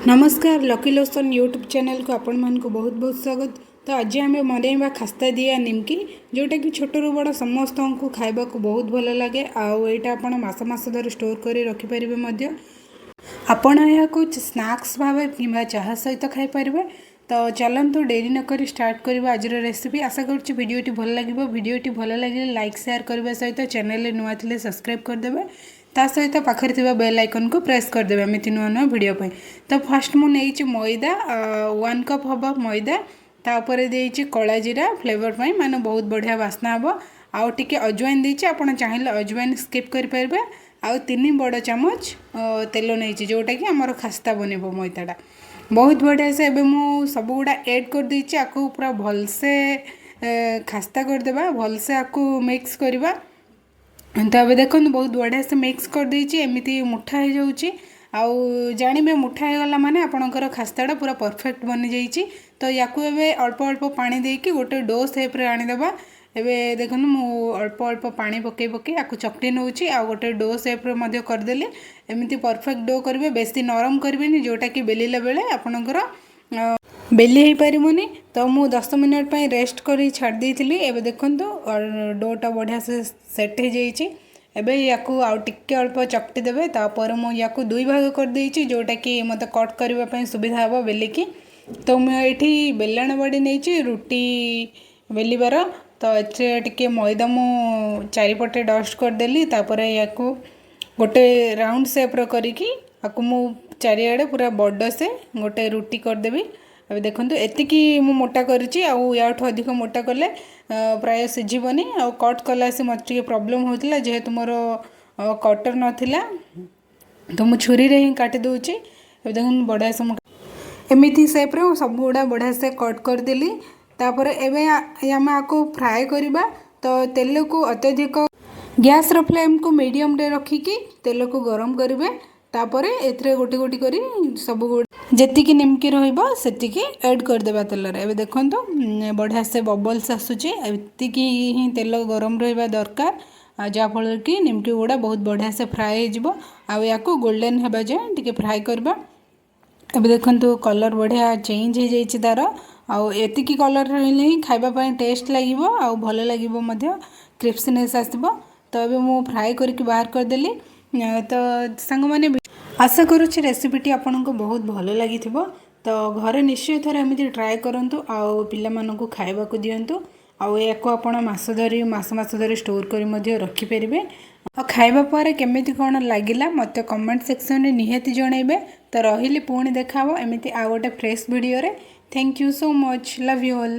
ନମସ୍କାର, lucky lotion YouTube ଚ୍ୟାନେଲକୁ ଆପଣମାନଙ୍କୁ ବହୁତ ବହୁତ ସ୍ୱାଗତ। ତ ଆଜି ଆମେ ବନେଇବା ଖାସ୍ତା ଦିଆ ନିମକି, ଯେଉଁଟାକି ଛୋଟରୁ ବଡ଼ ସମସ୍ତଙ୍କୁ ଖାଇବାକୁ ବହୁତ ଭଲ ଲାଗେ। ଆଉ ଏଇଟା ଆପଣ ମାସ ମାସ ଧରି ଷ୍ଟୋର୍ କରି ରଖିପାରିବେ ମଧ୍ୟ। ଆପଣ ଏହାକୁ ସ୍ନାକ୍ସ ଭାବେ କିମ୍ବା ଚାହା ସହିତ ଖାଇପାରିବେ। ତ ଚାଲନ୍ତୁ, ଡେରି ନକରି ଷ୍ଟାର୍ଟ କରିବା ଆଜିର ରେସିପି। ଆଶା କରୁଛି ଭିଡ଼ିଓଟି ଭଲ ଲାଗିବ। ଭିଡ଼ିଓଟି ଭଲ ଲାଗିଲେ ଲାଇକ୍, ସେୟାର କରିବା ସହିତ ଚ୍ୟାନେଲରେ ନୂଆ ଥିଲେ ସବସ୍କ୍ରାଇବ୍ କରିଦେବେ। ତା ସହିତ ପାଖରେ ଥିବା ବେଲ୍ ଆଇକନ୍କୁ ପ୍ରେସ୍ କରିଦେବେ ଏମିତି ନୂଆ ନୂଆ ଭିଡ଼ିଓ ପାଇଁ। ତ ଫାର୍ଷ୍ଟ ମୁଁ ନେଇଛି ମଇଦା, 1 କପ୍ ହେବ ମଇଦା। ତାପରେ ଦେଇଛି କଳା ଜିରା ଫ୍ଲେଭର୍ ପାଇଁ, ମାନେ ବହୁତ ବଢ଼ିଆ ବାସ୍ନା ହେବ। ଆଉ ଟିକେ ଅଜୱାଇନ୍ ଦେଇଛି, ଆପଣ ଚାହିଁଲେ ଅଜୱାଇନ୍ ସ୍କିପ୍ କରିପାରିବେ। ଆଉ 3 ବଡ଼ ଚାମଚ ତେଲ ନେଇଛି, ଯେଉଁଟାକି ଆମର ଖାସ୍ତା ବନିବ ମଇଦାଟା ବହୁତ ବଢ଼ିଆ ସେ। ଏବେ ମୁଁ ସବୁଗୁଡ଼ା ଏଡ଼୍ କରିଦେଇଛି। ଆକୁ ପୁରା ଭଲସେ ଖାସ୍ତା କରିଦେବା, ଭଲସେ ଆକୁ ମିକ୍ସ କରିବା। ତ ଏବେ ଦେଖନ୍ତୁ, ବହୁତ ବଢ଼ିଆ ସେ ମିକ୍ସ କରିଦେଇଛି। ଏମିତି ମୁଠା ହେଇଯାଉଛି। ଆଉ ଜାଣିବେ ମୁଠା ହେଇଗଲା ମାନେ ଆପଣଙ୍କର ଖାସ୍ତାଟା ପୁରା ପରଫେକ୍ଟ ବନିଯାଇଛି। ତ ୟାକୁ ଏବେ ଅଳ୍ପ ଅଳ୍ପ ପାଣି ଦେଇକି ଗୋଟେ do ସେପ୍ରେ ଆଣିଦେବା। ଏବେ ଦେଖନ୍ତୁ, ମୁଁ ଅଳ୍ପ ଅଳ୍ପ ପାଣି ପକାଇ ପକାଇ ଆକୁ ଚକଟି ନେଉଛି ଆଉ ଗୋଟେ do ସେପ୍ରେ ମଧ୍ୟ କରିଦେଲି। ଏମିତି ପରଫେକ୍ଟ do କରିବେ, ବେଶୀ ନରମ କରିବେନି, ଯେଉଁଟାକି ବେଲିଲା ବେଳେ ଆପଣଙ୍କର ବେଲି ହେଇପାରିବନି। ତ ମୁଁ 10 ମିନିଟ୍ ପାଇଁ ରେଷ୍ଟ କରି ଛାଡ଼ି ଦେଇଥିଲି। ଏବେ ଦେଖନ୍ତୁ, ଡୋଟା ବଢ଼ିଆ ସେ ସେଟ୍ ହେଇଯାଇଛି। ଏବେ ୟାକୁ ଆଉ ଟିକେ ଅଳ୍ପ ଚକଟି ଦେବେ। ତାପରେ ମୁଁ ୟାକୁ ଦୁଇ ଭାଗ କରିଦେଇଛି, ଯେଉଁଟାକି ମୋତେ କଟ୍ କରିବା ପାଇଁ ସୁବିଧା ହେବ ବେଲିକି। ତ ମୁଁ ଏଇଠି ବେଲଣ ବାଡ଼ି ନେଇଛି ରୁଟି ବେଲିବାର। ତ ଏଥିରେ ଟିକେ ମଇଦା ମୁଁ ଚାରିପଟେ ଡଷ୍ଟ କରିଦେଲି। ତାପରେ ୟାକୁ ଗୋଟେ ରାଉଣ୍ଡ ସେପ୍ର କରିକି ଆକୁ ମୁଁ ଚାରିଆଡ଼େ ପୁରା ବଡ଼ ସେ ଗୋଟେ ରୁଟି କରିଦେବି। ଏବେ ଦେଖନ୍ତୁ, ଏତିକି ମୁଁ ମୋଟା କରିଛି। ଆଉ ୟାଠୁ ଅଧିକ ମୋଟା କଲେ ପ୍ରାୟ ସିଝିବନି। ଆଉ କଟ୍ କଲା ଆସି ମୋତେ ଟିକେ ପ୍ରୋବ୍ଲେମ୍ ହେଉଥିଲା, ଯେହେତୁ ମୋର କଟର୍ ନଥିଲା, ତ ମୁଁ ଛୁରୀରେ ହିଁ କାଟି ଦେଉଛି। ଏବେ ଦେଖନ୍ତୁ, ବଢ଼ିଆ ସେ ମୁଁ ଏମିତି ସେପ୍ରେ ସବୁଗୁଡ଼ା ବଢ଼ିଆ ସେ କଟ୍ କରିଦେଲି। ତାପରେ ଏବେ ଆମେ ଆକୁ ଫ୍ରାଏ କରିବା। ତ ତେଲକୁ ଅତ୍ୟଧିକ ଗ୍ୟାସ୍ର ଫ୍ଲେମ୍କୁ ମିଡ଼ିୟମ୍ରେ ରଖିକି ତେଲକୁ ଗରମ କରିବେ। ତାପରେ ଏଥିରେ ଗୋଟି ଗୋଟି କରି ସବୁ ଯେତିକି ନିମକି ରହିବ, ସେତିକି ଆଡ଼୍ କରିଦେବା ତେଲରେ। ଏବେ ଦେଖନ୍ତୁ, ବଢ଼ିଆ ସେ ବବଲ୍ସ ଆସୁଛି। ଏତିକି ହିଁ ତେଲ ଗରମ ରହିବା ଦରକାର, ଆଉ ଯାହାଫଳରେ କି ନିମକି ଗୁଡ଼ା ବହୁତ ବଢ଼ିଆ ସେ ଫ୍ରାଏ ହେଇଯିବ। ଆଉ ୟାକୁ ଗୋଲ୍ଡେନ୍ ହେବା ଯାଏଁ ଟିକେ ଫ୍ରାଏ କରିବା। ଏବେ ଦେଖନ୍ତୁ, କଲର୍ ବଢ଼ିଆ ଚେଞ୍ଜ ହେଇଯାଇଛି ତା'ର। ଆଉ ଏତିକି କଲର୍ ରହିଲେ ହିଁ ଖାଇବା ପାଇଁ ଟେଷ୍ଟ ଲାଗିବ ଆଉ ଭଲ ଲାଗିବ ମଧ୍ୟ, କ୍ରିସ୍ପିନେସ୍ ଆସିବ। ତ ଏବେ ମୁଁ ଫ୍ରାଏ କରିକି ବାହାର କରିଦେଲି। ତ ସାଙ୍ଗମାନେ, ଆଶା କରୁଛି ରେସିପିଟି ଆପଣଙ୍କୁ ବହୁତ ଭଲ ଲାଗିଥିବ। ତ ଘରେ ନିଶ୍ଚୟ ଥରେ ଏମିତି ଟ୍ରାଏ କରନ୍ତୁ ଆଉ ପିଲାମାନଙ୍କୁ ଖାଇବାକୁ ଦିଅନ୍ତୁ। ଆଉ ଏହାକୁ ଆପଣ ମାସ ଧରି, ମାସ ମାସ ଧରି ଷ୍ଟୋର୍ କରି ମଧ୍ୟ ରଖିପାରିବେ। ଆଉ ଖାଇବା ପରେ କେମିତି କ'ଣ ଲାଗିଲା, ମୋତେ କମେଣ୍ଟ ସେକ୍ସନରେ ନିହାତି ଜଣାଇବେ। ତ ରହିଲି, ପୁଣି ଦେଖା ହେବ ଏମିତି ଆଉ ଗୋଟେ ଫ୍ରେଶ୍ ଭିଡ଼ିଓରେ। Thank you so much, love you all.